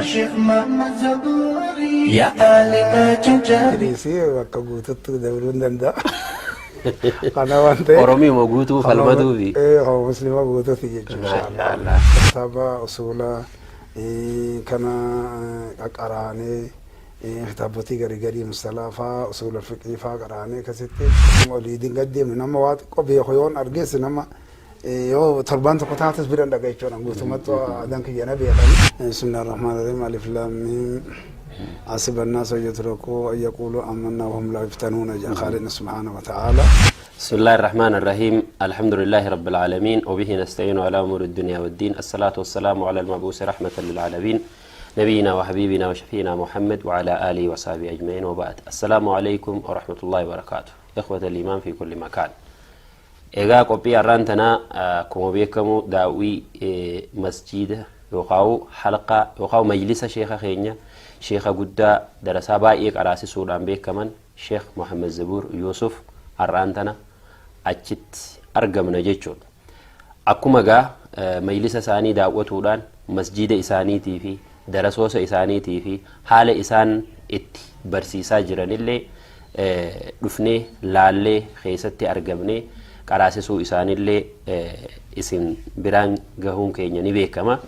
Sheikh Muhammad Zaburi Ya alima jajjabi. Dhiisii bakka guututti dabaluu hin danda'a. Kana waan ta'eef. Oromiuma guutuu falmatuufi. Muslima guutuuti jechuudha. Maashaallah. Kitaaba usuula kana qaqqaraanee kitaabotii garii garii mustalaa faa usuula fiqii faa qaraanee akkasitti olii gad deemnu nama waa xiqqoo beeku yoon argees nama yoo torbaan tokko taates biran dhaqa jechuudha guutumatti aadaan kiyya na beekan. Bismillaahi rahmaani rahiim alif laam miim حسب الناس أن يتركوا أن يقولوا آمنا وهم لا يفتنون جاء خالقنا سبحانه وتعالى. بسم الله الرحمن الرحيم، الحمد لله رب العالمين، وبه نستعين على أمور الدنيا والدين، الصلاة والسلام على المبعوث رحمة للعالمين، نبينا وحبيبنا وشفينا محمد وعلى آله وصحبه أجمعين، وبعد، السلام عليكم ورحمة الله وبركاته، إخوة الإيمان في كل مكان. Egaa qophii har'aan tanaa akkuma beekamu daawwii masjiida yookaan halqaa yookaan majlisa sheeka keenya, sheeka guddaa darasaa baay'ee qaraasisuudhaan beekaman, Sheekh Muhammad Zabuur Yuusuf, har'aan tana achitti argamna jechuudha. Akkuma egaa majlisa isaanii daawwatuudhaan masjiida isaaniitii fi darasoosa isaaniitii fi haala isaan itti barsiisaa jiranillee dhufnee laallee keessatti argamnee qaraasisuu isaanillee isin biraan gahuun keenya ni beekama.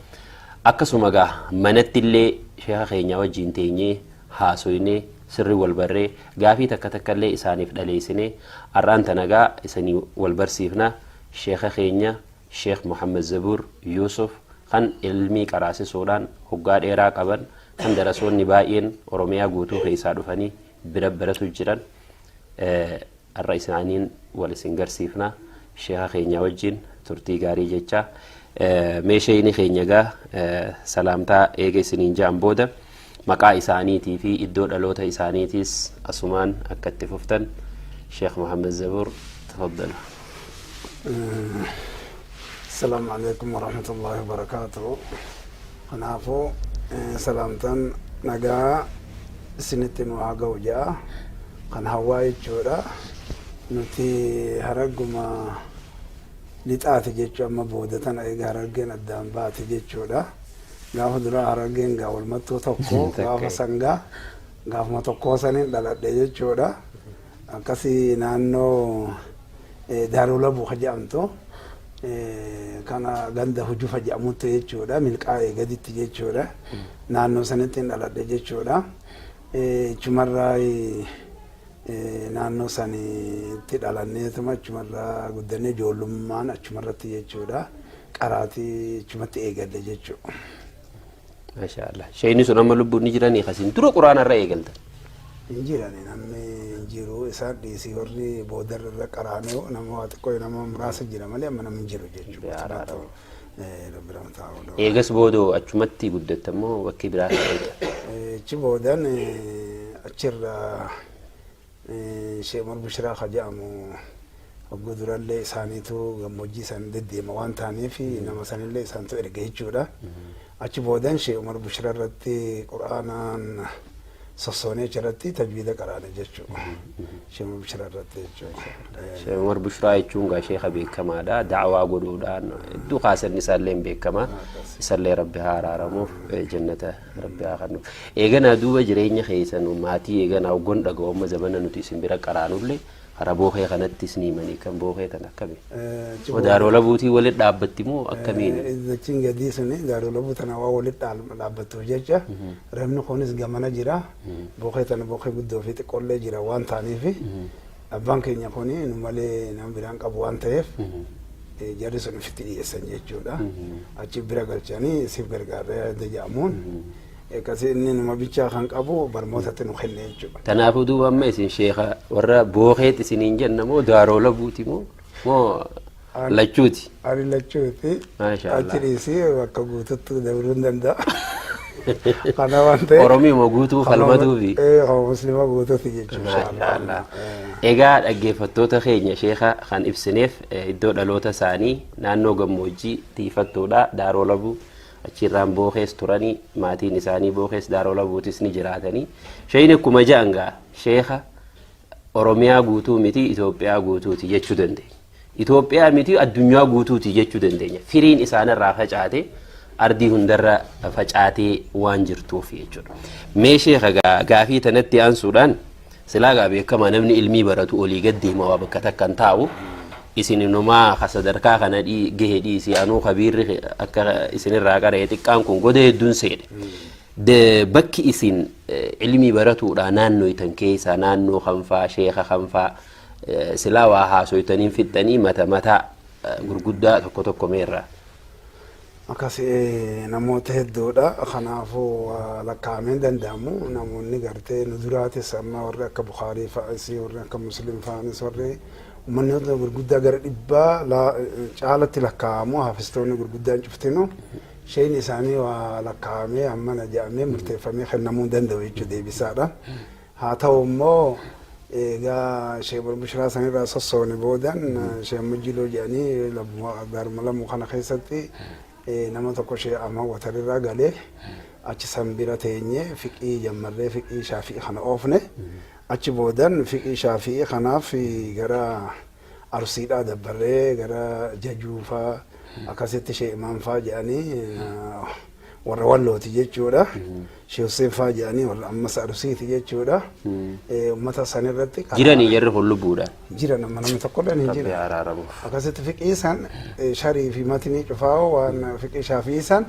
Akkasuma egaa manatti illee sheeka keenya wajjin teenyee haasoynee sirri wal barree gaafii takka takka illee isaaniif dhaleessinee har'aan tana egaa isanii wal barsiifna. Sheeka keenya Sheekh Muhammad Zabuur Yuusuf kan ilmii qaraasisuudhaan hoggaa dheeraa qaban, kan darasoonni baay'een Oromiyaa guutuu keessaa dhufanii bira baratu jiran, har'a isaaniin wal isin garsiifna. Sheeka keenya wajjin turtii gaarii jecha. Mee sheeyni keenya egaa salaamtaa eega isiniin ja'an booda maqaa isaaniitii fi iddoo dhaloota isaaniitiis asumaan akka itti fuftan. Sheekh Muhammad Zabuur, tafaddalu. Asalaamu alaikum warahmatullahi wabarakaatuh. Kanaafuu salaamtaan nagaa isinitti nu haa ga'u ja'a. Kan hawwaa jechuudha. Nuti Haragguma lixaati jechuu, amma booda tana eega Harargeen addaan baate jechuudha. Gaafa duraa Harargeen gaa walmattuu tokko gaafa sangaa gaafuma tokkoo saniin dhaladhe jechuudha. Akkasii naannoo Daaroo Labuu ka jedhamtu kana ganda Hujufa jedhamutti jechuudha. Milqaa'ee gaditti jechuudha. Naannoo sanitti hin dhaladhe jechuudha. Achumarraa naannoo sanitti dhalanneetuma achumarraa guddannee ijoollummaan achumarratti jechuudha. Qaraatii achumatti eegalle jechuudha. Masha Allah. Sheeyni sun amma lubbuun ni jiranii kasin dura quraana irra eegaltan? Hin jirani, namni hin jiru. Isaan dhiisii warri boodarra irra qaraanee nama waa xiqqoo nama muraasa jira malee amma namni hin jiru jechuudha. Rabbi araaramu. Rabbi rahmataa godhu. Eegas booda achumatti guddatte immoo bakki biraa ta'eeta? Achi boodan achirra Sheekh Umar Bushraa ka jedhamu hogguu durallee isaaniitu gammoojjii san deddeema waan ta'aniif nama sanillee isaantu erge jechuudha. Achi boodan Sheekh Umar Bushraa irratti Qur'aanaan sossoonee achirratti tajwiida qaraane jechuudha. Sheekh Umar Bushraa irratti jechuudha. Sheekh Umar Bushraa jechuun gaa sheeka beekamaadha. Da'awaa godhuudhaan hedduu kaasanni isaallee hin beekama. Isallee Rabbi haa araaramuuf, jannata Rabbi haa kennuuf. Eeganaa duuba jireenya keessan maatii eeganaa hoggon dhaga'u amma zamana nuti isin bira qaraanullee karaa bookee kanattis ni himanii kan bookee tan akkami? Achi Daaroo Labuutii walitti dhaabbatti moo akkamiin? Dachiin gadii suni Daaroo Labuu tana waan walitti dhaabbattuuf jecha reefni kunis gamana jira. Bookee tana bookee guddoo fi xiqqoollee jira waan ta'aniif abbaan keenya kuni nu malee nama biraan qabu waan ta'eef jarri sun ofitti dhiyeessan jechuudha. Achi bira galchanii siif gargaarree yaada jedhamuun akkasii inni numa bichaa kan qabu barmootatti nu kenne jechuudha. Kanaafuu duuba amma isin sheeka warra bookeet isiniin jenna moo Daaroo Labuuti moo lachuuti? Ani lachuuti. Maasha Allah. Achi dhiisii bakka guututti dabaluu hin danda'a. Kana waan ta'eef. Oromiuma guutuu falmatuufi. Muslima guutuuti jechuudha. Maasha Allah. Egaa dhaggeeffattoota keenya, sheeka kan ibsineef iddoo dhaloota isaanii naannoo gammoojjii tiifattuudha, Daaroo Labuu, achirraan bookees turanii, maatiin isaanii bookees Daaroo Labuutis ni jiraatanii. Sheeyni akkuma ja'an gaa sheeka Oromiyaa guutuu miti, Itoophiyaa guutuuti jechuu dandeenya. Itoophiyaa miti, addunyaa guutuuti jechuu dandeenya. Firiin isaanirraa facaate Ardii hundarra facaatee waan jirtuuf jechuudha. Mee sheekha gaafii tanatti aansuudhaan, silaa gaa beekamaa namni ilmii baratu olii gad deema, waa bakka takka hin taa'u. Isin inumaa ka sadarkaa kana gahe dhiisi, anuu kabiirri akka isinirraa qara'e xiqqaan kun goda hedduun seene. Bakki isin ilmii baratuudha naannoytan keessaa naannoo kanfaa, sheeka kanfaa, silaa waa haasoytaniin fixxanii, mata mataa gurguddaa tokko tokko meerraa? Akkas namoota hedduudha. Kanaafuu lakkaa'amee hin danda'amu. Namoonni gartee nu duraatis amma warri akka Bukaarii fa'as, warri akka Muslim fa'anis, warri uummanni gurguddaa gara 100 caalatti lakkaa'amu, hafistoonni gurguddaan cuftinu sheen isaanii waa lakkaa'amee hammana jedhamee murteeffamee kennamuu hin danda'u jechuu deebisaadha. Haa ta'u immoo egaa Sheekh Bushraa sanirraa sossoone boodan Sheekh Mujjiloo jedhanii gaaruma lamuu kana keessatti nama tokko Sheekh Ahmad Watarirraa galee achi san bira teenye fiqii jammarree, fiqii Shaafi'ii kana oofne. Achi boodan fiqii Shaafi'ii kanaaf gara Arsiidhaa dabbarree gara Jajuufaa, akkasitti Sheekh Imaamfaa jedhanii warra Wallooti jechuudha. Sheekh Hussein faa jedhanii warra ammas Arsiiti jechuudha. Uummata sanirratti Jiranii jarri kun lubbuudhaan? Jiran, amma namni tokkollee hin Rabbi jiran. araaramuuf. Akkasitti fiqii san sharii fi matnii cufaa waan fiqii Shaafii san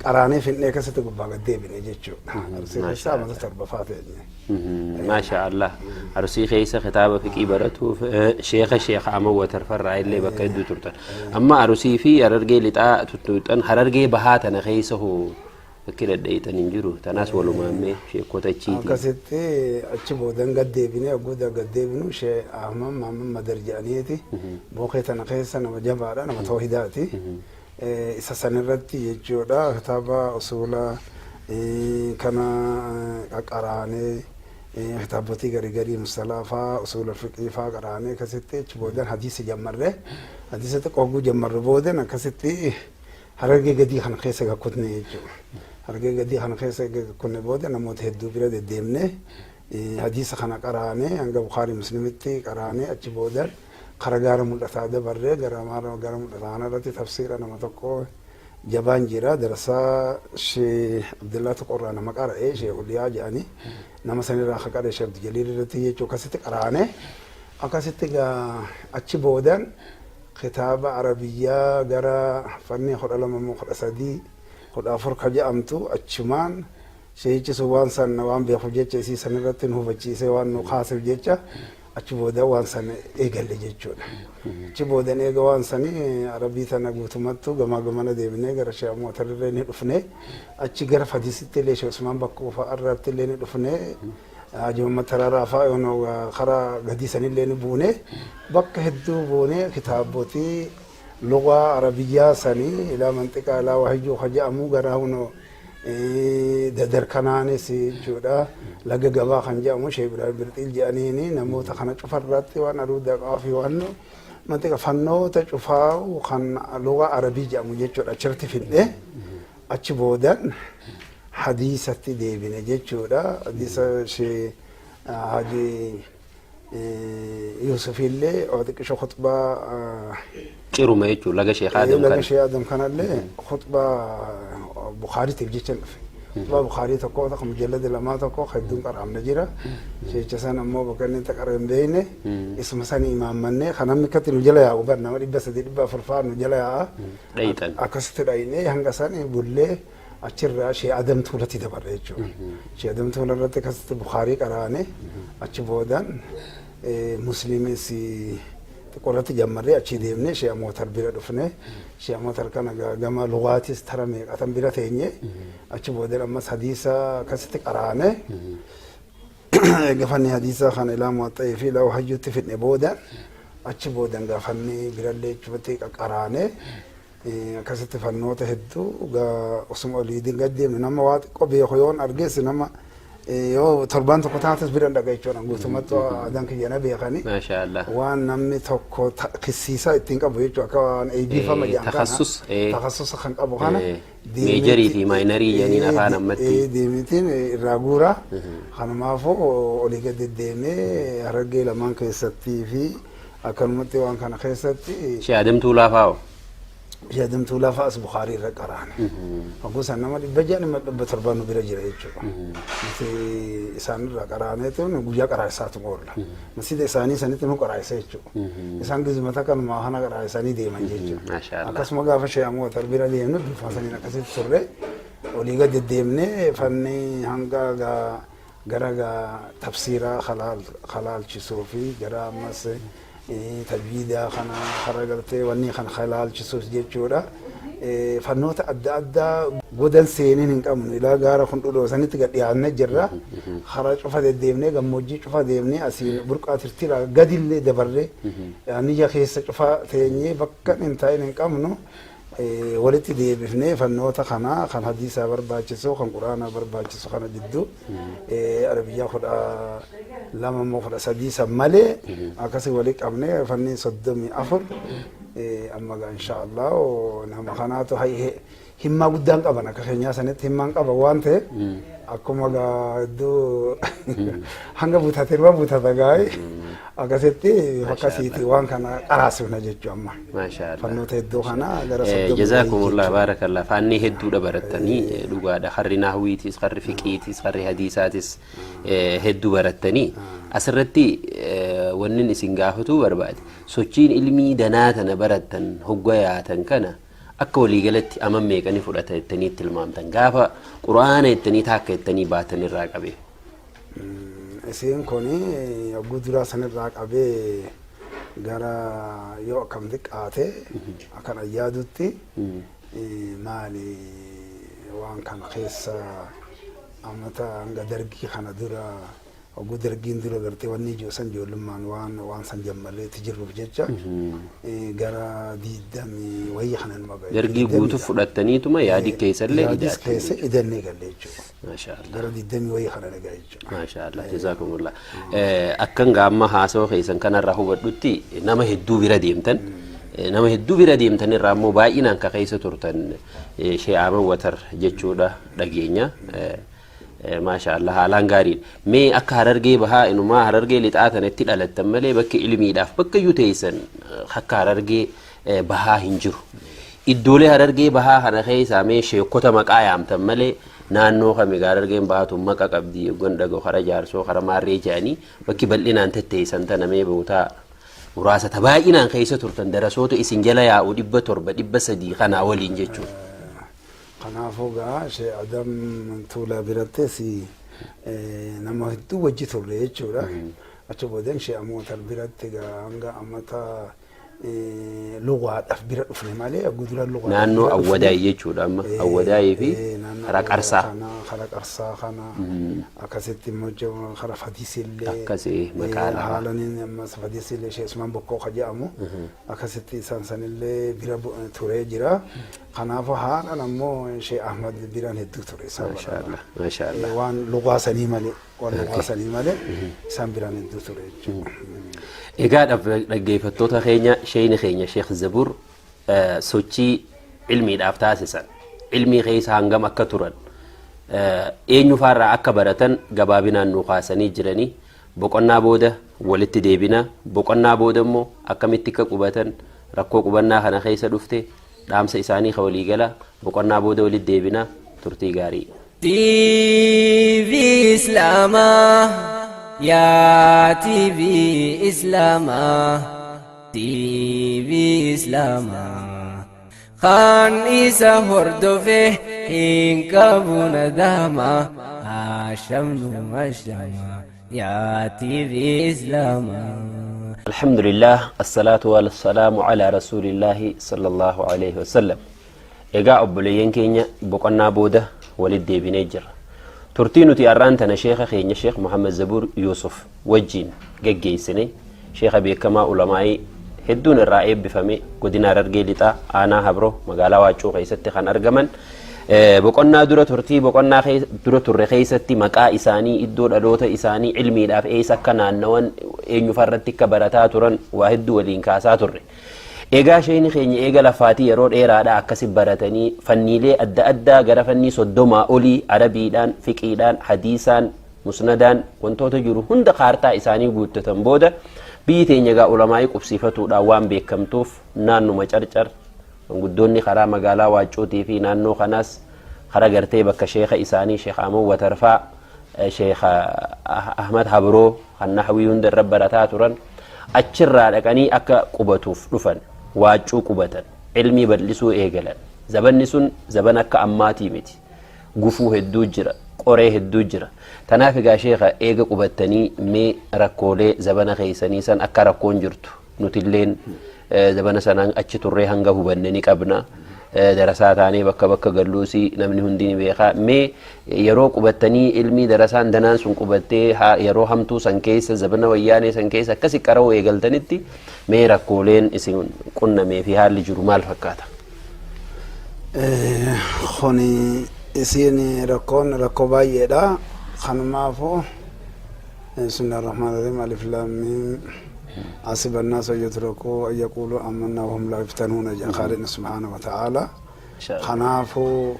qaraanee finnee akkasitti gubbaa gad deebine jechuudha. Arsii keessa amata 7 faa teenye. Maasha Allah. Arsii keessa kitaaba fiqii baratuuf sheeka Sheekh Ahmad Watarfarraa illee bakka hedduu turtan. Amma Arsii fi Harargee lixaa tuttuuxan, Harargee bahaa tana keessa hoo bakki dhadha'itan hin jiru? Tanaas walumaammee sheekota achiiti. Akkasitti achi boodan gad deebinee, hogguu gad deebinu Sheekh Ahmad Mahammad Madar jedhaniiti. Bookee tana keessa nama jabaadha, nama toohidaati. Isa sanirratti jechuudha kitaaba usuula kana qaqqaraanee, kitaabotii garii garii mustalaa faa, usuula fiqii faa qaraanee, akkasitti achi boodan hadiisa jammarree, hadiisa xiqqoo hogguu jammarru boodan akkasitti Harargee gadii kana keessa gakkutne jechuudha. Harargee gadii kana keessa gakkunne booda namoota hedduu bira deddeemnee hadiisa kana qaraanee, hanga Bukaarii Muslimitti qaraanee, achi boodan kara gaara mul'ataa dabarree gara gara mul'ataa kanarratti tafsiira nama tokko jabaan jira, darasaa Shee Abdullaa Tuqorraa nama qara'e, Shee Uliyaa jedhanii, nama sanirraa akka qara'e Shee Abdujaliil irratti jechuu, akkasitti qaraanee, akkasitti achi boodan kitaaba Arabiyyaa gara fannii 12 moo 13, 14 ka jedhamtu achumaan sheehichi sun waan san waan beekuuf jecha isii san irratti nu hubachiisee waan nu kaaseef jecha achi booda waan san eegalle jechuudha. Achi boodan eega waan sanii Arabii tana guutumattu gamaa gamana deebinee gara Sheekh Mootarirree ni dhufne. Achi gara Fadiisitti illee Sheekh Usmaan Bakkoo fa'a irratti illee ni dhufne. Haji Muhammad Taraaraa fa'a yoonoo karaa gadii sanillee ni buune. Bakka hedduu buune, kitaabotii lugaa Arabiyyaa sanii ilaa manxiqaa ilaa wahiyyuu ka jedhamu gara hunoo dadarkanaanis jechuudha. Laga gabaa kan jedhamu Sheekh Ibrahim Birxiil jedhaniini namoota kana cufarratti waan aruudaa qaafii waan manxiqa fannoota cufaa kan lugaa Arabii jedhamu jechuudha achirratti fidne, achi boodan hadiisatti deebine jechuudha. Hadiisa Sheekh Haji Yusufillee waa xiqqisho khutbaa Ciruma jechuun laga Sheekh Adam laga kana. Sheekh Adam kanallee khutbaa Bukaaritiif jecha dhufe. Khutbaa Bukaarii tokko tokko mujallada lamaa tokko hedduun qaraamne jira. Sheecha san ammoo bakka inni itti qara'e hin beekne. Isuma sani imaammannee kan namni akkatti nu jala yaa'u bar nama 300, 400 fa'aa nu jala yaa'a. Dhayitan. Akkasitti dhayinee hanga sani bullee achirraa Sheekh Adam Tuulatti dabarre jechuudha. Sheekh Adam Tuula irratti akkasitti Bukaarii qaraane, achi boodan Musliimis xiqqoorratti jammarree achi deemnee Sheekh Mootar bira dhufne. Sheekh Mootar kana gama lugaatis tara meeqatan bira teenye, achi boodan ammas hadiisa akkasitti qaraane. Eega fanni hadiisaa kana ilaa muwaxxa'ii fi ilaa wahayyuutti fidne booda achi boodan gaafanni birallee achumatti qaqqaraane, akkasitti fannoota hedduu osuma olii gad deemnu nama waa xiqqoo beeku yoon arges, nama yoo torbaan tokko taates bira dhaqa jechuudha. Guutumatti aadaan kiyya na beekani. Maasha Allah. Waan namni tokko kissiisaa ittiin qabu jechuudha, akka waan eebbifama jedhan kana. Takhassus. Takhassusa kan qabu kana. Majorii fi minorii jedhaniin afaan ammatti. Deemitiin irraa guuraa. Kanumaafuu olii gad deddeemee Harargee lamaan keessattii fi akkanumatti waan kana keessatti. Sheekh Adam Tuulaa faa'o. Ishee Adam Tuulaa fa'as Bukaarii irra qaraane. Hogguu san nama 600 nama 700 nu bira jira jechuudha. Nuti isaan irraa qaraaneetu guyyaa qaraa'isaatu oolla. Masjida isaanii sanitti nu qaraa'isa jechuudha. Isaan gizuma takka numaa kana qaraa'isanii deeman jechuudha. Maasha Allah. Akkasuma gaafa Shee Amoo bira deemnu bifa saniin akkasitti turre, olii gad deddeemnee fanni hanga gara tafsiiraa halaalchisuu fi gara ammas tajwiidaa kana kara gartee wanni kan halaalchisuuf jechuudha. Fannoota adda addaa godan seeniin hin qabnu, ilaa gaara kun dhudhoo sanitti gad dhiyaannee jirra. Kara cufa deddeemnee, gammoojjii cufa deemnee, asiin burqaa tirtiraa gadillee dabarree, niyya keessa cufa teenyee bakka hin taa'in hin qabnu. Walitti deebifnee fannoota kana kan hadiisaa barbaachisu, kan quraanaa barbaachisu kana jidduu arabiyyaa 12 immoo 13 san malee akkasii walitti qabnee fanni 34. Amma gaa insha Allah nama kanaatu himmaa guddaan qaban, akka keenyaa sanitti himmaan qaban waan ta'eef, akkuma gaa iddoo hanga butate irra butata gaa'e akkasitti akkasiiti waan kana qaraasifna jechuu amma. Maasha Allah. Fannoota hedduu kana gara 30. Jazaakumullah, baarakallah. Faannii hedduudha barattanii dhugaadha. Harri nahwiitis, harri fiqiitis, harri hadiisaatis hedduu barattanii. Asirratti wannin isin gaafatuu barbaade, sochiin ilmii danaa tana barattan hogga yaatan kana akka waliigalatti aman meeqani fudhata jettanii itti tilmaamtan, gaafa quraana jettanii taakka jettanii baatan irraa qabee? Isiin kun yogguu duraa sanirraa qabee gara yoo akkam xiqqaate akkan ayyaadutti maali waan kana keessa amata hanga dargii kana dura, hogguu dargiin dura gartee wanni ijoo san ijoollummaan waan san jammarreetti jirruuf jecha gara 20 wayii kana numa gahe. Dargii guutuu fudhattaniituma yaadi keessallee Yaadis keessa idannee galle jechuudha. Maasha Allah. Gara 20 wayii kana na gahe jechuudha. Maasha Allah, jazaakumullah. Akkan gaamma haasawa keessan kanarraa hubadhutti nama hedduu bira deemtan. Nama hedduu bira deemtan irraa immoo baay'inaan ka keessa turtan Shee Aaman Watar jechuudha dhageenya. Maasha Allah, haalaan gaariidha. Mee akka Harargee bahaa, inumaa Harargee lixaa tanatti dhalattan malee, bakki ilmiidhaaf bakka iyyuu teessan akka Harargee bahaa hin jiru. Iddoolee Harargee bahaa kana keessaa mee sheekota maqaa yaamtan malee naannoo kami? Harargeen bahaatu maqa qabdi yoggan dhaga'u, kara Jaarsoo, kara Maarree jedhanii, bakki bal'inaan tetteessan tana mee bootaa muraasa ta baay'inaan keessa turtan, darasoota isin jala yaa'u 700 300 kanaa waliin jechuudha. Kanaafuu gaa Shee Adam Tuulaa birattis nama hedduu wajji turre jechuudha. Achi boodan Shee Amootar biratti gaa hanga amata lugaadhaaf bira dhufne malee gudura lugaadhaaf Naannoo bira dhufne. Awwadaay jechuudha amma. Awwadaayii fi Naannoo karaa Qarsaa. Kana kara Qarsaa kana akkasitti immoo kara Fadiisillee. Akkasii maqaa lafaa. Haalaniin ammas Fadiisillee Shee Usmaan Bokkoo ka jedhamu akkasitti isaan sanillee bira turee jira. Kanaafuu haadhaan ammoo Shee Ahmad biraan hedduu ture isaan Maasha baraadha. Allah. Maasha Allah. Waan lugaa sanii malee, waan lugaa sanii malee isaan biraan hedduu ture jechuudha. Egaa dhaggeeffattoota keenya, sheeyni keenya Sheekh Zabuur sochii ilmiidhaaf taasisan, ilmii keessa hangam akka turan, eenyu faarraa akka baratan gabaabinaan nu kaasanii jiranii. Boqonnaa booda walitti deebina. Boqonnaa booda immoo akkamitti akka qubatan, rakkoo qubannaa kana keessa dhufte, dhaamsa isaanii ka waliigala boqonnaa booda walitti deebina. Turtii gaarii. TV Islaamaa, yaa TV Islaamaa, TV Islaamaa, kan isa hordofe hin qabu nadama. Ashamnu ashama yaa TV Islaamaa. الحمد لله، الصلاة والسلام على رسول الله صلى الله عليه وسلم. Egaa obboleeyyan keenya, boqonnaa booda walitti deebinee jirra. Turtii nuti har'aan tana sheeka keenya Sheekh Muhammad Zabuur Yuusuf wajjiin geggeessine, sheeka beekamaa ulamaa'ii hedduun irraa eebbifame, godina Harargee Lixaa, aanaa Habroo, magaalaa Waaccuu keessatti kan argaman, boqonnaa dura turtii boqonnaa dura turre keessatti maqaa isaanii, iddoo dhaloota isaanii, ilmiidhaaf eessa akka naannawan, eenyufarratti akka barataa turan waa hedduu waliin kaasaa turre. Egaa sheekni keenya eega lafaatii yeroo dheeraadha akkasi baratanii fanniilee adda addaa gara fannii 30 olii arabiidhaan, fiqiidhaan, hadiisaan, musnadaan wantoota jiru hunda kaartaa isaanii guuttatan booda, biyyi teenya egaa ulamaa'ii qubsiifatuudhaan waan beekamtuuf naannuma Carcar Manguddoonni karaa magaalaa Waaccuutii fi naannoo kanaas kara gartee bakka sheekha isaanii Sheekh Amoon Watarfaa, Sheekh Ahmad Habroo kan nahwii hunda irra barataa turan achirraa dhaqanii akka qubatuuf dhufan. Waaccuu qubatan. Ilmii bal'isuu eegalan. Zabanni sun zabana akka ammaatii miti. Gufuu hedduu jira. Qoree hedduu jira. Tanaaf egaa sheekha eega qubattanii mee rakkoolee zabana keessanii san akka rakkoon jirtu nutilleen zabana sanaan achi turree hanga hubanne ni qabna. Darasaa taanee bakka bakka galluusi namni hundi ni beeka. Mee yeroo qubattanii ilmii darasaan danaan sun qubattee yeroo hamtuu san keessa zabana wayyaanee san keessa akkasi qara'uu eegaltanitti mee rakkooleen isin qunnamee fi haalli jiru maal fakkaata? Kuni isiin rakkoon rakkoo baay'eedha. Kanumaafuu Bismillahir Rahmanir Rahim Alif Lam Mim Hasiba an-naasu an yutrakuu an yaqulu amanna wa hum laa yuftanuuna jedha Khaaliqni subhaanahu wa ta'aala. Kanaafuu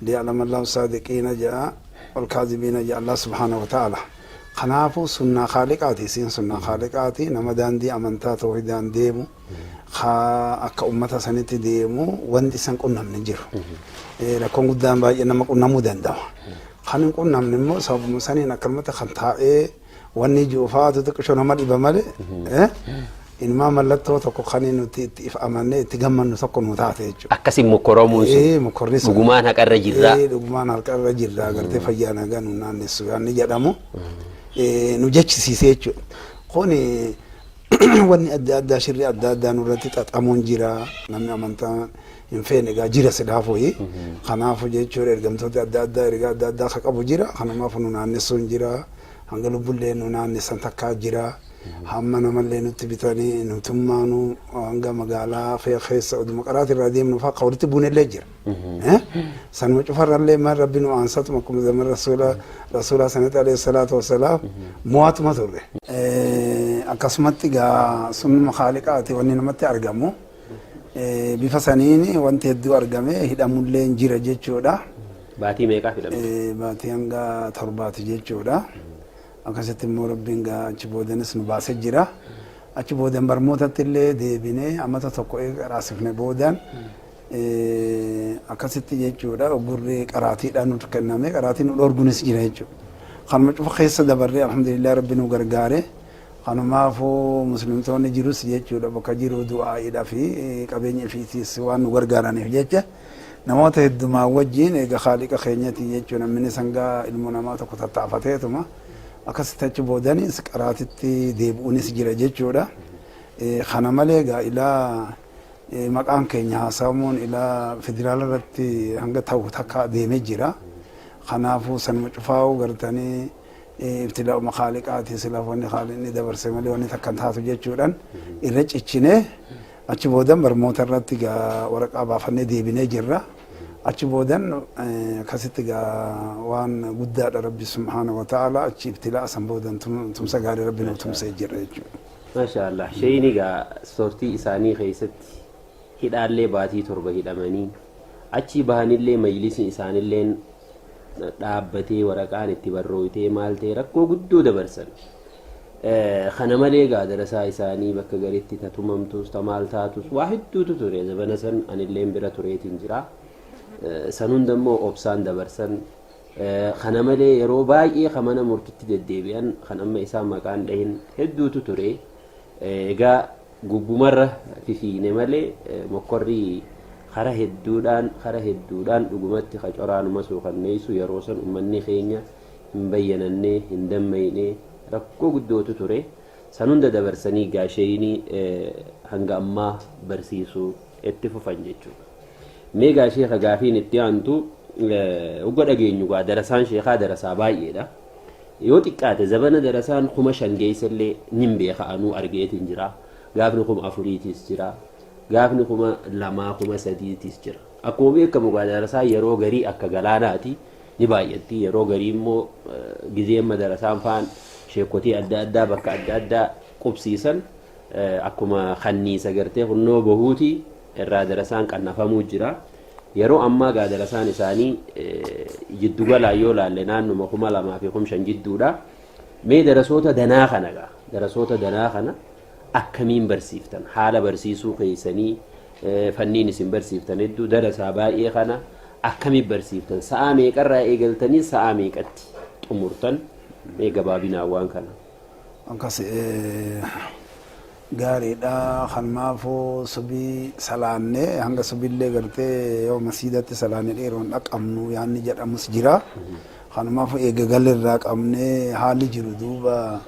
liya'lama Allahu saadiqiina jedha wal kaadibiina jedha Allah subhaanahu wa ta'aala. Kanaafuu sunnaa Khaaliqaati isiin sunnaa Khaaliqaati nama daandii amantaa tawhidaan deemu ka akka ummata sanitti deemu wanti isan qunnamne hin jiru. Rakkoon guddaan baay'ee nama qunnamuu danda'a. Kan hin qunnamne immoo sababuma saniin akkanumatti kan taa'ee wanni jiru fa'aatu xiqqishoo nama dhiba malee inumaa mallattoo tokko kan nuti itti if amannee itti gammannu tokko nu taate jechuudha. Akkasiin mokkoromuun sun Mokkorri sun. Dhugumaan haqarra jirraa. Dhugumaan haqarra jirraa gartee fayyaa nagaa nu naannessu yaanni jedhamu nu jechisiisee jechuudha. Kuni wanni adda addaa shirri adda addaa nurratti xaxamuun jira. Namni amantaa hin feene egaa jira silaafuyi. Kanaafu jechuudha ergamtooti adda addaa ergaa adda addaa ka qabu jira. Kanumaafu nu naannessuun jira. Hanga lubbullee nu naannessan takkaa jira. Hamma namallee nutti bitanii nutummaanu hanga magaalaa keessa oduma qaraati irraa deemnu faa ka walitti buunellee jira. Sanuma cufarrallee maal rabbi nu aansatuma akkuma zaman rasuula rasuulaa sanatti alayhi salaatu wassalaam mo'atuma turre. Akkasumatti egaa sunnuma khaaliqaati wanni namatti argamu. Bifa saniin wanti hedduu argame hidhamulleen jira jechuudha. Baatii meeqaaf hidhamte? Baatii hanga torbaati jechuudha. Akkasitti immoo Rabbiin gaa achi boodanis nu baasee jira. Achi boodan barmootatti illee deebinee amata tokko eega qaraasifne boodan akkasitti jechuudha uggurri qaraatiidhaan nutti kenname qaraatii nu dhoorgunis jira jechuudha. Kanuma cufa keessa dabarree alhamdulillah Rabbi nu gargaare. Kanumaafuu muslimtoonni jirus jechuudha bakka jiru du'aa'iidha fi qabeenya ifiitiis waan nu gargaaraniif jecha namoota heddumaan wajjiin eega Khaaliqa keenyati jechuun namni sangaa ilmoo namaa tokko tattaafateetuma akkasitti achi boodanis qaraatitti deebi'uunis jira jechuudha. Kana malee egaa ilaa maqaan keenya haasawamuun ilaa federaala irratti hanga ta'u takka deemee jira. Kanaafuu sanuma cufaa'uu gartanii ibtilaa'uma Khaaliqaati silaaf wanni Khaaliqni dabarse malee wanni takka hin taatu jechuudhaan irra cichinee achi boodan barmoota irratti gaa waraqaa baafannee deebinee jirra. Achi boodan akkasitti gaa waan guddaadha Rabbi subhaanahu wa ta'ala achi ibtilaa'a san boodan tumsa gaarii Rabbi nuuf tumsee jira jechuudha. Masha Allah. Sheeyni gaa sortii isaanii keessatti hidhaallee baatii 7 hidhamanii achii bahanillee majlisni isaanilleen dhaabbatee waraqaan itti barrooytee maal ta'e rakkoo guddoo dabarsan. Kana malee egaa darasaa isaanii bakka garitti ta tumamtus ta maal taatus waa hedduutu ture zabana san anilleen bira tureetiin jira. San hunda immoo obsaan dabarsan. Kana malee yeroo baay'ee ka mana murtitti deddeebi'an kan amma isaan maqaan dhahin hedduutu ture. Egaa gubbumarra fifiine malee mokkorri kara hedduudhaan kara hedduudhaan dhugumatti ka coraa numa suukanneessu yeroo san ummanni keenya hin bayyananne hin dammayne rakkoo guddootu ture. San hunda dabarsanii egaa sheeyni hanga ammaa barsiisuu itti fufan jechuudha. Mee egaa sheeka gaafiin itti aantu hogga dhageenyu egaa darasaan sheekaa darasaa baay'eedha. Yoo xiqqaate zabana darasaan 5000 geessellee nin beeka anuu argeetiin jira. Gaafni 4000tiis jira. Gaafni 2000 3000tiis jira. Akkuma beekamu egaa darasaan yeroo garii akka galaanaati ni baay'atti. Yeroo garii immoo gizee amma darasaan faan sheekotii adda addaa bakka adda addaa qubsiisan akkuma kanniisa gartee hunnoo bahuuti irraa darasaan qannafamuu jira. Yeroo ammaa gaa darasaan isaanii jiddu galaan yoo laalle naannuma 2000 fi 5000 jidduudha. Mee darasoota danaa kana gaa darasoota danaa kana akkamiin barsiiftan? Haala barsiisuu keessanii Fanniin isin barsiiftan hedduu darasaa baay'ee kana akkami barsiiftan? Sa'aa meeqarraa eegaltanii sa'aa meeqatti xumurtan? Mee gabaabinaan waan kana. Akkas gaariidha. Kanumaafuu subii salaanne hanga subiillee gartee yoo masiidatti salaanne dheeroon dhaqabnu yaanni jedhamus jira. Kanumaafuu eega galirraa qabnee haalli jiru duuba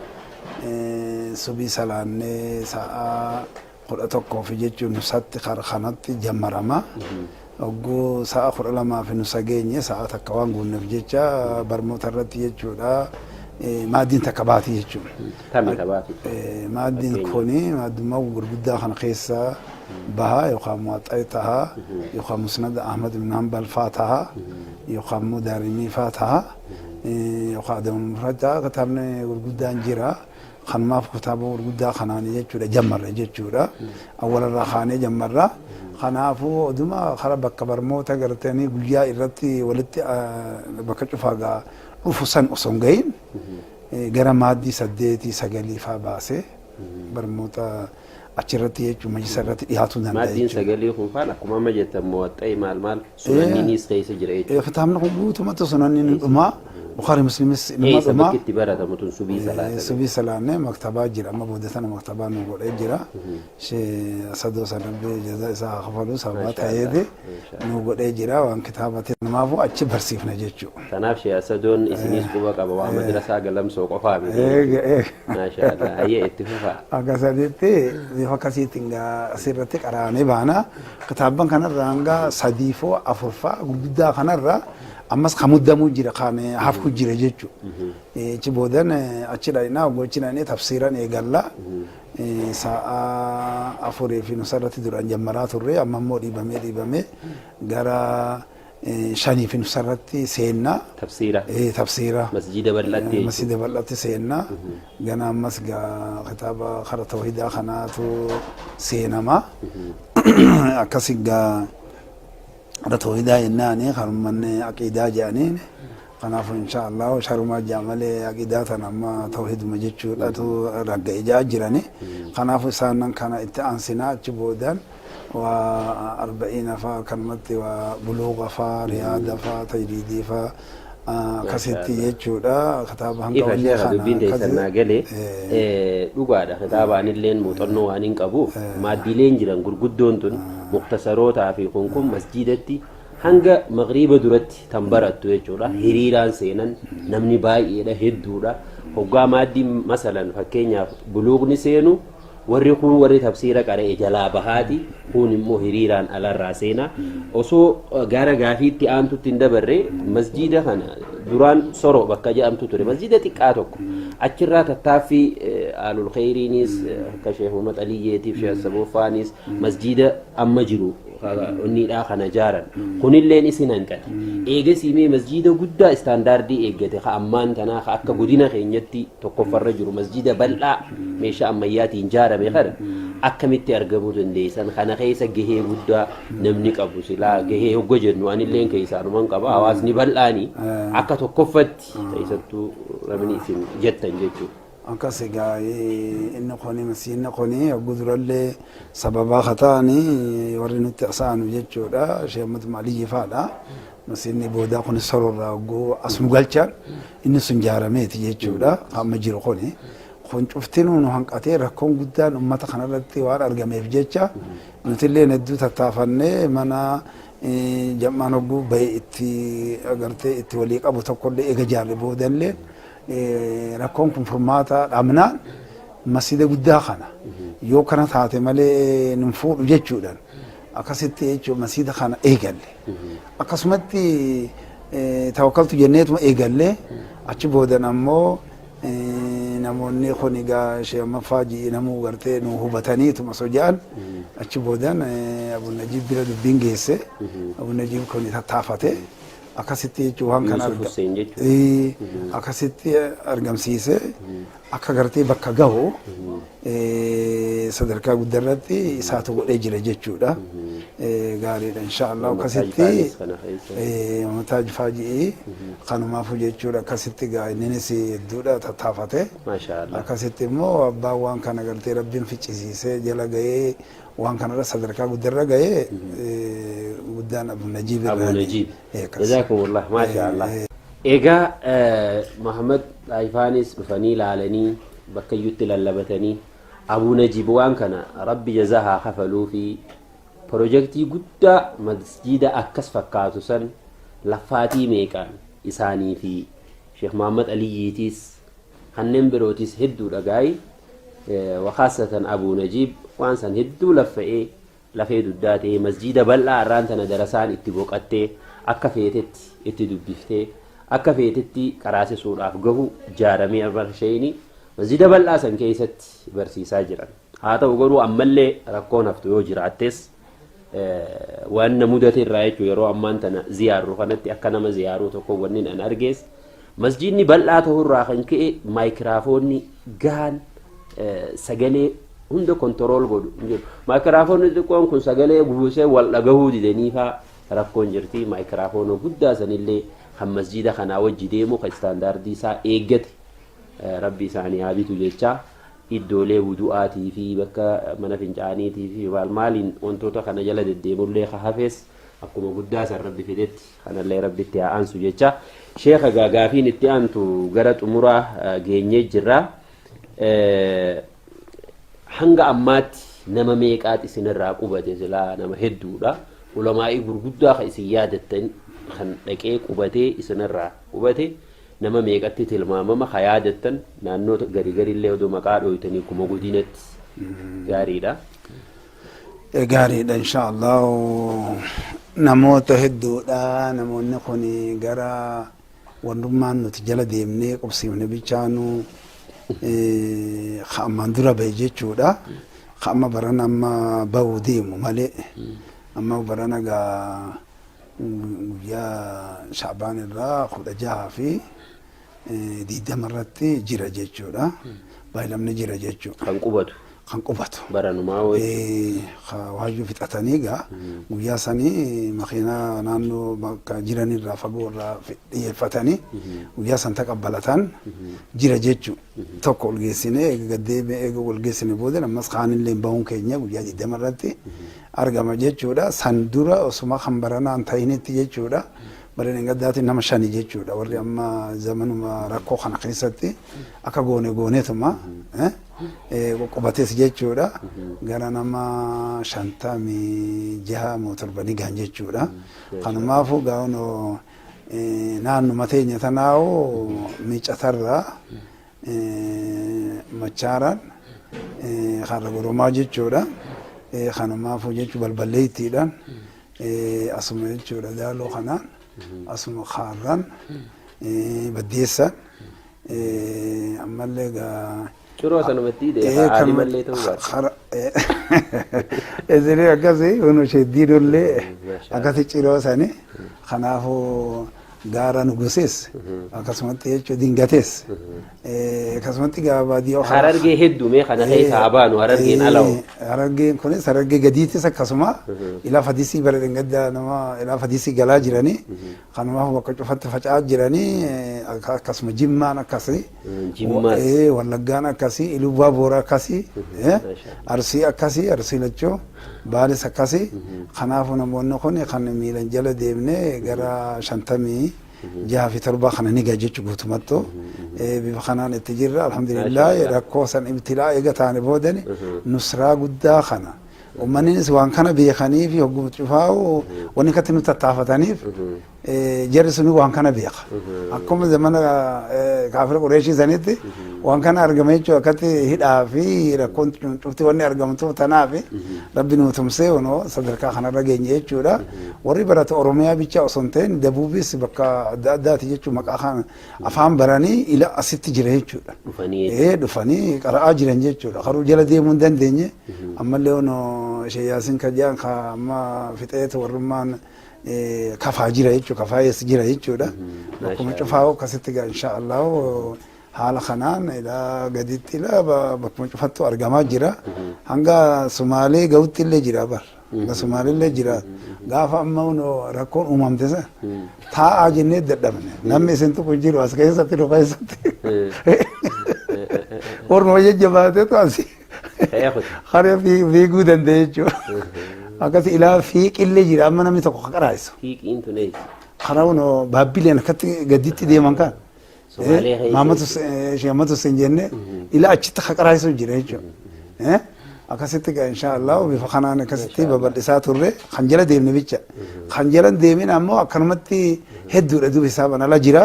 subii salaanne sa'a 11 fi jechuun nusatti kanatti jammarama. Hogguu sa'a 12 fi nusa geenye sa'a takka waan guunneef jecha barnoota irratti jechuudha. Maaddiin takka baati jechuudha. Tami tabaatu. Maaddiin kuni maaddummaa gurguddaa kana keessa baha yookaan Muwaxxaa taha yookaan Musnad Ahmad ibn Hanbal faa taha yookaan immoo Daarimii faa taha yookaan Adabul Mufrad taha kitaabni gurguddaan jira. Kanumaaf kitaaba gurguddaa kanaan jechuudha jammarra jechuudha. Awwalarraa kaanee jammarra. Kanaafuu oduma kara bakka barmoota gartanii guyyaa irratti walitti bakka cufaa gaa dhufu san osoo hin gahin gara maaddii 8 9 faa baasee barmoota achirratti jechuun majlisa irratti dhiyaatuu danda'a Maaddiin jechuudha. sagalii kun faan akkuma amma jettan Muwaxxa'i maal maal sunanniinis keessa jira jechuudha. Kitaabni kun guutumatti sunanni ni dhumaa. Bukhari Muslimis nima Eessa dhumaa. bakki itti baratamu tun subii salaatame? Subii salaanne maktabaa jira amma booda tana maktabaa nu godhee jira. Shee Asadoo san rabbi jaza isaa haa kafalu sababaa Maasha Allah. ta'eeti Maasha nu godhee jira waan kitaabati namaafuu achi barsiifna jechuudha. Kanaaf Shee Asadoon isiniis quba qaba waa madrasaa Galamsoo qofaa miti. Eega eega. Maasha Allah. Hayyee itti fufaa. Akka sanitti bifa akkasiitiin gaa asirratti qaraanee baana. Kitaabban kanarra hanga sadii foo afur faa gurguddaa kanarra ammas kan muddamuu jira kan hafku jira jechuudha. Achi boodan achi dhaqnaa hogguu achi dhaqnee tafsiiran eegalla. Sa'a afurii fi nusa irratti duraan jammaraa turre amma immoo dhiibamee dhiibamee gara shanii fi nusa irratti seenna. Tafsiira. Tafsiira. Masjiida bal'aatti jechuudha. Masjiida bal'aatti seenna. Gana ammas gaa kitaaba kara tawhiidaa kanaatu seenama. Akkasi gaa kara tawhiidaa jennaani kan ummanni aqiidaa jedhaniin. Kanaafuu insha Allah sharumaa ja'a malee aqiidaa tana amma tawhiiduma jechuudhatu ragga'e ja'a jirani. Kanaafuu isaanan kana itti aansinaa achi boodaan waa arba'iina faa kanumatti waa buluuga faa riyaada faa tajriidii faa akkasitti jechuudha kitaaba hanga Ifa wanni sheekha kana dubbiin teessan akkasi naa gale dhugaadha kitaaba anilleen muuxannoo waan hin qabuuf maaddiileen jiran gurguddoon tun muktasarootaa fi kun kun masjiidatti hanga magriiba duratti tan barattu jechuudha hiriiraan seenan namni baay'eedha hedduudha hoggaa maaddii masalan fakkeenyaaf buluuqni seenu Warri kuun warri tafsiira qara'e jalaa bahaati, kuun immoo hiriiraan alarraa seena. Osoo gara gaafiitti aantutti hin dabarre, masjiida kana duraan Soro bakka jedhamtu ture. Masjiida xiqqaa tokko. Achirraa tattaaffii Aalul Kheyriinis, akka Sheekh Muhammad Aliyyeetiif, Sheekh Saboffaanis masjiida amma jiru onniidhaa kana jaaran. Kunilleen isin hanqate. Eegasii mee masjiida guddaa istaandaardii eeggate ka ammaan tanaa ka akka godina keenyatti tokkoffarra jiru masjida bal'aa meeshaa ammayyaatiin jaarame kana akkamitti argamuu dandeessan kana keessa gahee guddaa namni qabu silaa gahee hogga jennu anilleen keessaanuman qaba hawaasni bal'aani akka tokkoffatti keessattuu namni isin jettan jechuudha. Akkas egaa inni kuni masiinni kuni hogguu durallee sababaa ka ta'ani warri nutti asa'anu jechuudha Sheekh Ahmad Aliyyi fa'aadha. Masiinni boodaa kunis sororraa hogguu as nu galchan inni sun jaarameeti jechuudha kan amma jiru kuni. Kun cuftinuu nu hanqatee rakkoon guddaan ummata kanarratti waan argameef jecha nutilleen hedduu tattaafannee mana jam'aan hogguu bahe itti agartee itti walii qabu tokkollee eega jaarre boodallee rakkoon kun furmaata dhabnaan masjida guddaa kana yoo kana taate malee nun fuudhu jechuudhaan akkasitti jechuun masjida kana eegalle. Akkasumatti tawakkaltu jenneetuma eegalle achi boodan ammoo namoonni kun egaa Sheekh Maffaa ji'i namuu gartee nu hubataniituma osoo jedhan achi boodan Abu Najiib bira dubbiin geesse. Abu Najiib kun tattaafate akkasitti jechuun waan kana Yuusuf Hussein jechuudha. Akkasitti argamsiise akka gartee bakka gahu sadarkaa guddaa irratti isaatu godhee jira jechuudha. Gaariidha inshaallah. Mataa Akkasitti Jifaanis kana keessa. Mataa Jifaa ji'i kanumaafu jechuudha. Akkasitti gaa inninis hedduudha tattaafate. Maashaa Allah. Akkasitti immoo abbaan waan kana gartee Rabbiin ficcisiisee jala gahee waan kanarra sadarkaa guddarra gahee guddaan Abu Najiib Abu irraani. Najiib. Akkas. Jazaakumullah. Maashaa Allah. Egaa Muhammad Xaayifaanis dhufanii laalanii bakka iyyutti lallabatanii Abu Najiib waan kana Rabbi jazaa haa kafaluufi Pirojektii guddaa masjiida akkas fakkaatu san laffaatii meeqaan isaanii fi Sheekh Muhammad Aliyyiitiis kanneen birootiis hedduudha gaayi wakaassatan Abuu Najiib waan san hedduu laffa'ee lafee duddaa ta'ee masjiida bal'aa arraan tana darasaan itti boqattee akka feetetti itti dubbiftee akka feetetti qaraasisuudhaaf gahu jaaramee arshayni masjiida bal'aa san keessatti barsiisaa jiran. Haa ta'u garuu ammallee rakkoon haftu yoo jiraattes waan na mudate irraa jechuun yeroo ammaan tana ziyaarru kanatti akka nama ziyaaruu tokko wanni an argees masjiidni bal'aa ta'urraa kan ka'e maayikiraafoonni gahaan sagalee hunda kontirool godhu hin jiru. Maayikiraafoonni xixiqqoon kun sagalee buusee wal dhagahuu didanii faa rakkoon jirti. Maayikiraafoona guddaa sanillee kan masjiida kanaa wajji deemu kan istaandaardii isaa eeggate Rabbi isaanii haa bitu jechaa iddoolee wudu'aatii fi bakka mana fincaaniitii fi maal maaliin wantoota kana jala deddeemullee ka hafes akkuma guddaa san Rabbi fidetti kanallee Rabbitti haa aansu jecha. Sheekha gaa gaafiin itti aantu gara xumuraa geenyee jirra. Hanga ammaatti nama meeqaati isinirraa qubate? Silaa nama hedduudha. Ulamaa'ii gurguddaa kan isin yaadattan kan dhaqee qubatee isinirraa qubate nama meeqatti tilmaamama ka yaadattan? Naannoo gari garillee odoo maqaa dhooytanii kuma godinatti gaariidha. Gaariidha inshaallah, namoota hedduudha. Namoonni kun gara wannummaan nuti jala deemnee qubsiifne bichaanu ka ammaan dura bahe jechuudha. Ka amma barana amma bahu deemu malee amma barana gaa guyyaa Sha'baan irraa 16 fi 20 irratti jira jechuudha. Baay'inamni jira jechuudha. Kan qubatu. Kan qubatu. Baranumaa wayi. Waayyuu fixatanii gaa guyyaa sanii makiinaa naannoo bakka jiranirraa fagoo irraa dhiyeeffatanii guyyaa san taqabbalatan jira jechuudha. Tokko ol geessinee eega gad deebi'ee eega ol geessine booda ammas kaanillee bahuun keenya guyyaa 20 irratti argama jechuudha. San dura osuma kan baranaa hin ta'initti jechuudha. Bara dheengaddaatiin nama shani jechuudha. Warri amma zamanuma rakkoo kana keessatti akka goone gooneetuma qoqqobates jechuudha. Gara nama 56 moo 7 ni gahan jechuudha. Kanumaafuu gaa'onoo naannuma teenya tanaa'oo miicatarraa Machaaraan karra goromaa jechuudha. Kanumaafuu jechuun balballeettiidhaan asuma jechuudha, daaloo kanaan asuma kaarraan baddeessaan ammallee gaa. Ciroo sanumatti hidhee haali mallee ta'uu baate. Isinii akkasii kun sheddiidollee akkasi ciroo sani, kanaafuu gaara nugusees akkasumatti jechuun dingatees akkasumatti gaa baadiyyaa. Harargee hedduu mee kana keessa haa baanu, Harargeen ala hoo? Harargeen kunis Harargee gadiitis akkasuma ilaa fadisii bara dhengaddaa nama ilaa fadisii galaa jiranii, kanumaaf bakka cufatti faca'aa jiranii. Akkasuma Jimmaan akkasii. Jimmaas. Wallaggaan akkasii, Ilubbaa Boora akkasii, Arsii akkasii, Arsii lachuu, Baalis akkasii. Kanaafuu namoonni kun kan miilan jala deemnee gara 56 fi 7 kana ni gaha jechuu guutumattuu. Bifa kanaan itti jirra alhamdulillah. Rakkoo san ibtilaa eega taane boodani nusraa guddaa kana. Uummannis waan kana beekanii fi hogguma cufaa'u wanni akkatti nu tattaafataniif jarri suni waan kana beeka. Akkuma zamana kaafira Qureeshii sanitti waan kana argame jechuun akkatti hidhaa fi rakkoon cufti wanni argamtuuf tanaaf Rabbi nu tumsee kunoo sadarkaa kanarra geenye jechuudha. Warri barate Oromiyaa bicha osoo hin ta'in Dabuubis bakka adda addaati jechuun maqaa kana afaan baranii ila asitti jira jechuudha. Dhufanii. Dhufanii qara'aa jiran jechuudha. Karuu jala deemuu hin dandeenye. Ammallee onoo ishee Yaasin Kajaan ka amma fixeetu warrummaan kafaa jira jechuudha. Kafaa eessa jira jechuudha. Bakkuma cufaa akkasitti gaa insha Allah haala kanaan ilaa gaditti ilaa bakkuma cufattu argamaa jira. Hanga Sumaalee gahutti illee jira bar. Hanga Sumaalillee jira. Gaafa amma rakkoon uumamte san taa'aa jennee dadhabne. Namni isin tuqu hin jiru as keessatti nu keessatti. Orma jajjabaateetu asii Ta'ee kuti. haree fiiguu danda'e jechuudha. Akkasi ilaa fiiqillee jira amma namni tokko ka qaraa'isu. Fiiqiin tun eessa? Karaa kunoo baabbileen akkatti gaditti deeman kan. Somaalee keessa. Maamad Hussein Hussein jenne ila achitti ka qaraa'isu jira jechuudha. Akkasitti egaa insha Allah bifa kanaan akkasitti babal'isaa turre kan jala deemne bicha. Kan jala hin deemin ammoo akkanumatti hedduudha duuba hisaaban ala jira.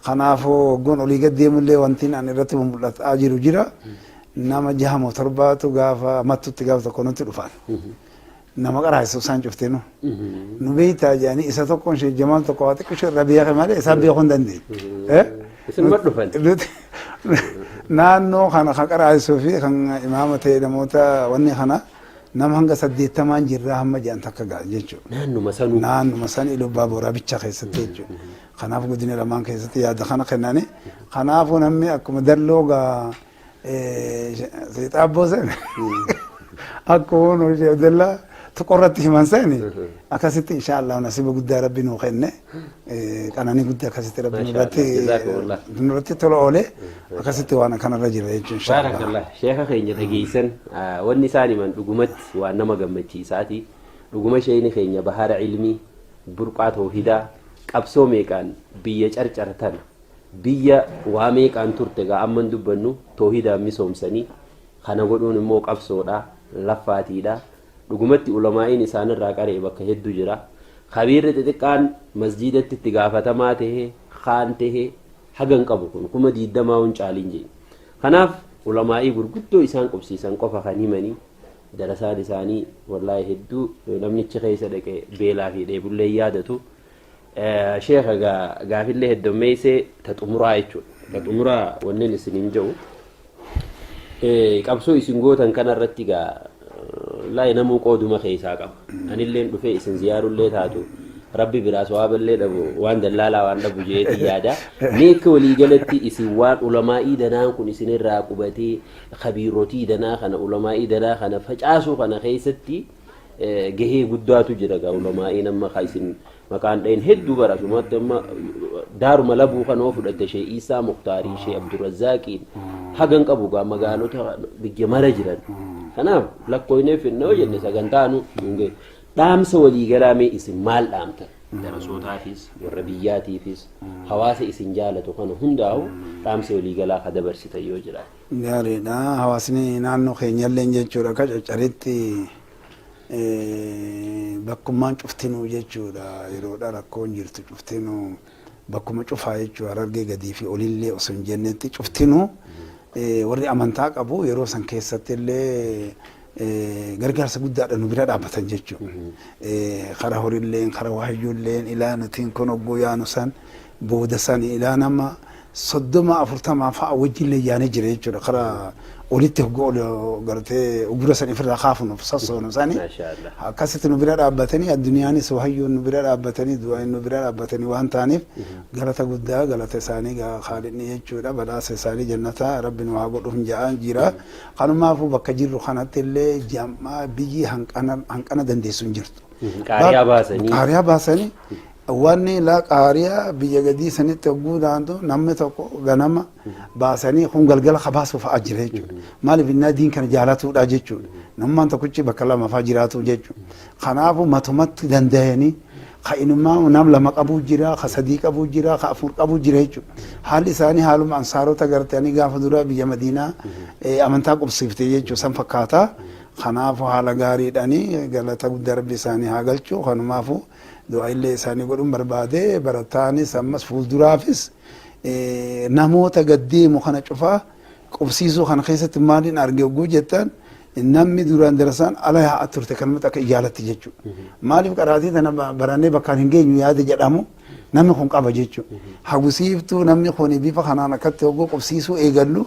Kanaafuu hoggoon olii gad deemullee wanti an irratti mul'ataa jiru jira. Nama jaha moo torbaatu gaafa mattutti gaafa tokko nutti dhufan. Nama qaraa'isu isaan cuftinu. Nu beektaa jedhanii isa tokkoon Sheekh Jamaal tokko waa xiqqisho irra beeke malee isaan beekuu hin dandeenye. Isinuma dhufan. Nuti naannoo kana kan qaraa'isuu fi kan imaama ta'e namoota wanni kana nama hanga 80n jirraa hamma jedhan takka ga'a jechuudha. Naannuma sanuu. Naannuma san Iluu Abbaa Booraa bicha keessatti jechuudha. Kanaaf godina lamaan keessatti yaada kana kennani. Kanaafuu namni akkuma dalloo gaa seexaabboo sana akkuma nu Sheekh Abdallaa tuqorratti himan sani akkasitti insha Allah nasiba guddaa rabbi nuu kenne qananii guddaa akkasitti rabbi Masha nurratti Allah, jazakumullah. nurratti tola oole akkasitti waan akkanarra jira jechuun insha Allah. Baarakallah. Sheekha keenya dhageessan wanni isaan himan dhugumatti waan nama gammachiisaati. Dhuguma sheeyni keenya bahara ilmii burqaa toohidaa qabsoo meeqaan biyya carcar tana biyya waa meeqaan turte gaa amma hin dubbannu toohidaan misoomsanii kana godhuun immoo qabsoodha laffaatiidha dhugumatti ulamaa'iin isaanirraa qara'e bakka heddu jira kabiirri xixiqqaan masjiidatti itti gaafatamaa tahe kaan tahe haga hin qabu kun 20,000 hin caaliin jee kanaaf ulamaa'ii gurguddoo isaan qubsiisan qofa kan himanii darasaan isaanii wallaahi hedduu namnichi keessa dhaqe beelaa fi dheebullee yaadatu. Sheekha gaa gaafillee heddommeessee ta xumuraa jechuudha. Ta xumuraa wanneen isiniin jedhu qabsoo isin gootan kanarratti gaa wallaahi namuu qooduma keessaa qaba. Anilleen dhufee isin ziyaarullee taatu rabbi biraa sawaaballee dhabu waan dallaalaa waan dhabu jeetii yaada. Mee akka waliigalatti isin waan ulamaa'ii danaan kun isinirraa qubatee kabiirotii danaa kana ulamaa'ii danaa kana facaasuu kana keessatti gahee guddaatu jira gaa ulamaa'iin amma ka isin maqaan dhayin hedduu bara asumatti amma daaruma labuu kan oo fudhatte shee Iisaa Muktaarii shee Abdurrazaaqiin hagan qabu gaa magaalota biyya mara jiran kanaaf lakkooynee finna yoo jenne sagantaanu hin gahu. Dhaamsa waliigalaa mee isin maal dhaamtan darasootaafis warra biyyaatiifis hawaasa isin jaalatu kana hundaa'u dhaamsa waliigalaa ka dabarsitan yoo jiraate. Gaariidha. Hawaasni naannoo keenyalleen jechuudha akka Caccaritti bakkummaan cuftinuu jechuudha yeroodha rakkoon jirtu cuftinuu bakkuma cufaa jechuudha Harargee gadii fi olillee osoo hin jennetti cuftinuu warri amantaa qabu yeroo san keessatti illee gargaarsa guddaadha nu bira dhaabbatan jechuudha. Kara horilleen kara waayyuulleen ilaa nutiin kun hogguu yaanu san booda san ilaa nama 30 40 fa'a wajjillee yaanee jira jechuudha. Kara olitti hogguu ol gartee ugura san ifirraa kaafnuuf sassoonu sani Maashaa Allah. akkasitti nu bira dhaabbatanii addunyaanis wahayyuun nu bira dhaabbatanii du'aan nu bira dhaabbatanii waan ta'aniif galata guddaa galata isaanii gaa khaalidni jechuudha badhaasa isaanii jannataa rabbi nu haa godhuuf ja'aan jira. Kanumaafuu bakka jirru kanatti illee jam'aa biyyi hanqana hanqana dandeessu hin jirtu. Qaariyaa baasanii. Qaariyaa baasanii wanni laa qaariyaa biyya gadii sanitti hogguu daantu namni tokko ganama baasanii kun galgala ka baasuu fa'a jira jechuudha. Maaliif innaa diin kana jaalatuudha jechuudha. Namummaan tokkichi bakka lama fa'a jiraatu jechuudha. Kanaafuu matumatti danda'anii ka inumaa nam lama qabuu jira, ka sadii qabuu jira, ka afur qabuu jira jechuudha. Haalli isaanii haaluma ansaarota gartanii gaafa duraa biyya Madiinaa amantaa qubsiifte jechuudha san fakkaata. Kanaafuu haala gaariidhaanii galata guddaa rabbi isaanii haa galchu. Kanumaafuu du'aa illee isaanii godhuun barbaade barataanis ammas fuulduraafis namoota gaddeemu kana cufaa qubsiisuu kana keessatti maaliin arge hogguu jettan namni duraan darasaan ala yaa'aa turte kanumatti akka ijaalatti jechuudha. Maaliif qaraatii tana barannee bakkaan hin geenyu yaada jedhamu namni kun qaba jechuudha. Hawwisiiftuu namni kun bifa kanaan akkatti hogguu qubsiisuu eegallu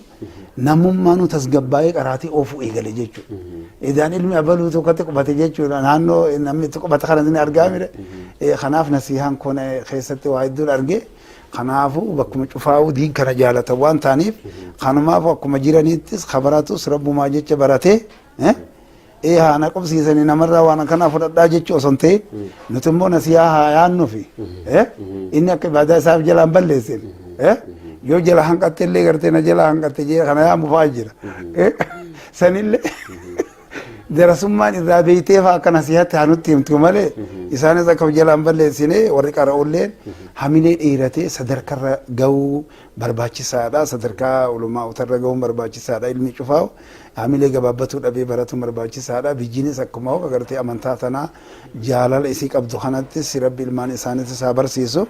namummaa nu tasgabbaa'ee qaraatii oofuu eegale jechuudha. Idaan ilmi abaluu tokkotti qubate jechuudha. Naannoo namni itti qubate kana ni argaa mire. Kanaaf nasiihaan kun keessatti waa hedduun arge. Kanaafuu bakkuma cufaa'uu diin kana jaalatan waan ta'aniif kanumaaf akkuma jiraniittis ka baratus rabbumaa jecha baratee Haa na qubsiisanii namarraa waan akkanaa fudhadhaa jechuu osoo hin ta'in, nuti immoo nasiyaa haa yaannufi, inni akka ibaadaa isaaf jala hin balleessin, yoo jala hanqatte illee gartee na jala hanqatte jee kana yaamu fa'aa jira. Sanillee darasummaan irraa beeytee fa'aa akka nasiyaatti haa nutti himtu malee, isaanis akka jala hin balleessine. Warri qara'ulleen hamilee dheeratee sadarkarra gahuu barbaachisaadha. Sadarkaa ulumaa'utarra gahuun barbaachisaadha. Ilmi cufaa'u hamilee gabaabbatuu dhabee baratuun barbaachisaadha. Biyyinis akkuma agartee amantaa tanaa jaalala isii qabdu kanattis Rabbi ilmaan isaaniitis haa barsiisu.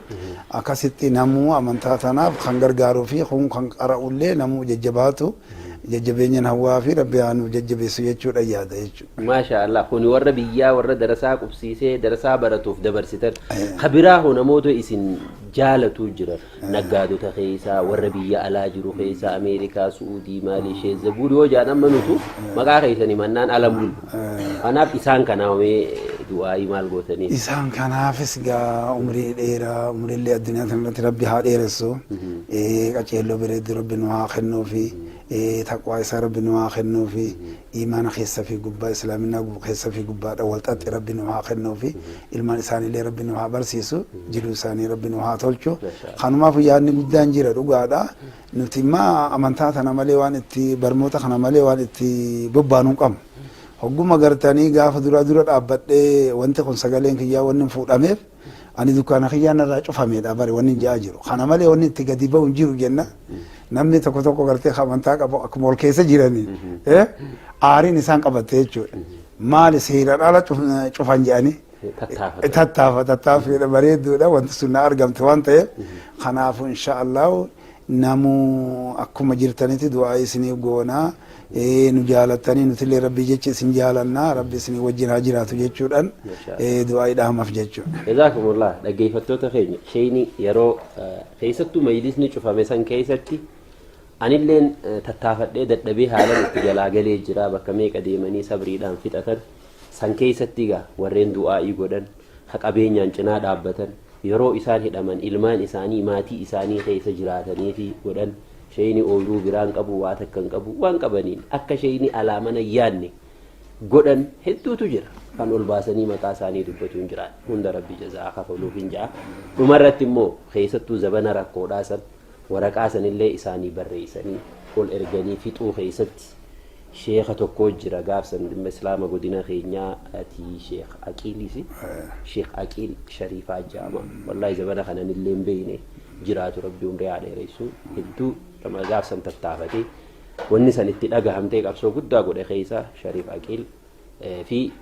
Akkasitti namuu amantaa tanaaf kan gargaaruu fi kun kan qara'ullee namuu jajjabaatu, jajjabeenyan hawwaa fi Rabbi haa nuuf jajjabeessu jechuudha yaada jechuudha. Maasha Allah, kuni warra biyyaa, warra darasaa qubsiisee darasaa baratuuf dabarsitan. Ka biraa hoo, namoota isin jaalatu jira. Naggaadota keessaa, warra biyya alaa jiru keessaa, Ameerikaa, Su'uudii, maali ishee Zabuur yoo jaan amma nutu maqaa keessanii mannaan ala mulu. Kanaaf isaan kanaa mee du'aayii maal gootanii? Isaan kanaafis gaa umrii dheeraa, umriillee addunyaa kanarratti Rabbi haa dheeressu. Qaceelloo bareedduu Rabbi nu haa kennuufi, taqwaa isaa Rabbi nu haa kennuufi, imaana keessa fi gubbaa, islaaminaa keessa fi gubbaadha wal xaxxe Rabbi nu haa kennuufi, ilmaan isaaniillee Rabbi nu haa barsiisu, jiruu isaanii Rabbi nu haa tolchu. Kanumaaf yaadni guddaan jira dhugaadha. Nuti immoo amantaa tana malee, waan itti barnoota kana malee waan itti bobbaanu hin qabnu. Hogguma gartanii gaafa dura dura dhaabbadhee wanti kun sagaleen kiyyaa wanni hin fuudhameef, ani dukkaana kiyyaa narraa cufameedha bare, wanni hin ja'aa jiru. Kana malee wanni itti gadi ba'u hin jiru jenna. Namni tokko tokko gartee amantaa qabu akkuma ol keessa jiranii aariin isaan qabatte jechuudha. Maali seeraan ala cufan jedhanii. Tattaafa tattaaffiidha bareedduudha, wanti sun na argamte waan ta'eef. Kanaafuu insha Allahu namuu akkuma jirtanitti du'aa isiniif goonaa, nu jaalattanii, nutillee Rabbii jecha isin jaalannaa, Rabbi isinii wajjin haa jiraatu jechuudhaan du'aa idhaamaaf jechuudha. Jazaakumullah. Dhaggeeffattoota keenya, sheeyni yeroo keessattuu majlisni cufame san keessatti anilleen tattaafadhee dadhabee haalan itti jalaa galee jira. Bakka meeqa deemanii sabriidhaan fixatan. San keessatti egaa warreen du'aa'ii godhan, ka qabeenyaan cinaa dhaabbatan, yeroo isaan hidhaman ilmaan isaanii maatii isaanii keessa jiraatanii fi godhan, sheeyni ooyruu biraan qabu, waa takka hin qabu, waan qabaniin akka sheeyni alaa mana hin yaadne godhan hedduutu jira. Kan ol baasanii maqaa isaanii dubbatu hin jiraan. Hunda Rabbi jazaa kafaluuf hin ja'a. Dhumarratti immoo keessattuu zabana rakkoodhaa san waraqaa sanillee isaanii barreessanii ol erganii fixuu keessatti sheeka tokko jira gaafsan dhimma islaama godina keenyaa ati, Sheekh Aqiilisi, Sheekh Aqiil Shariifaa jedhama. Wallaahi zabana kanan illee hin beekne jiraatu, Rabbi umrii haa dheeressu. Hedduu nama gaafsan tattaafatee wanni san itti dhagahamtee qabsoo guddaa godhe keessa Shariif Aqiil fi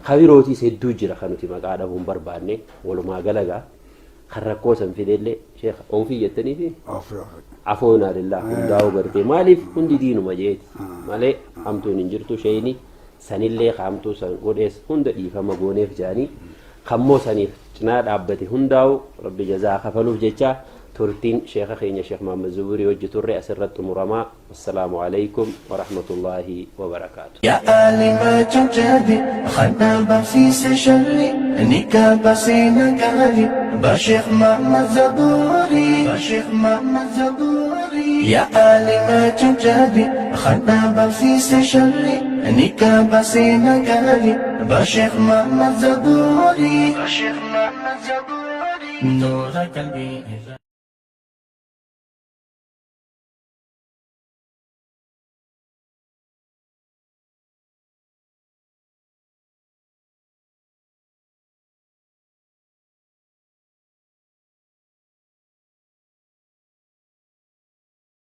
kabirootiis hedduu jira kan nuti maqaa dhabuun barbaanne. Walumaa galagaa kan rakkoo san fidellee sheekh oofii jettanii fi afoonaa lillaa hundaa'uu gartee maaliif hundi diinuma jeeti malee hamtuun hin jirtu. Sheeyni sanillee hamtuu san godhees hunda dhiifama gooneef jaanii, kammoo saniif cinaa dhaabbate hundaa'u Rabbi jazaa kafaluuf jecha. Turtiin sheeka keenya Sheekh Mahammad Zuburii hojii turre asirratti xumuramaa. Wassalaamu alaikum warahmatullaahi wabarakaatu. يا عالمة جدي خنا بسيس شري نكا بسينا قالي بشيخ محمد زبوري، بشيخ محمد زبوري. يا عالمة جدي خنا بسيس شري نكا بسينا قالي بشيخ محمد زبوري، بشيخ محمد زبوري. نور قلبي.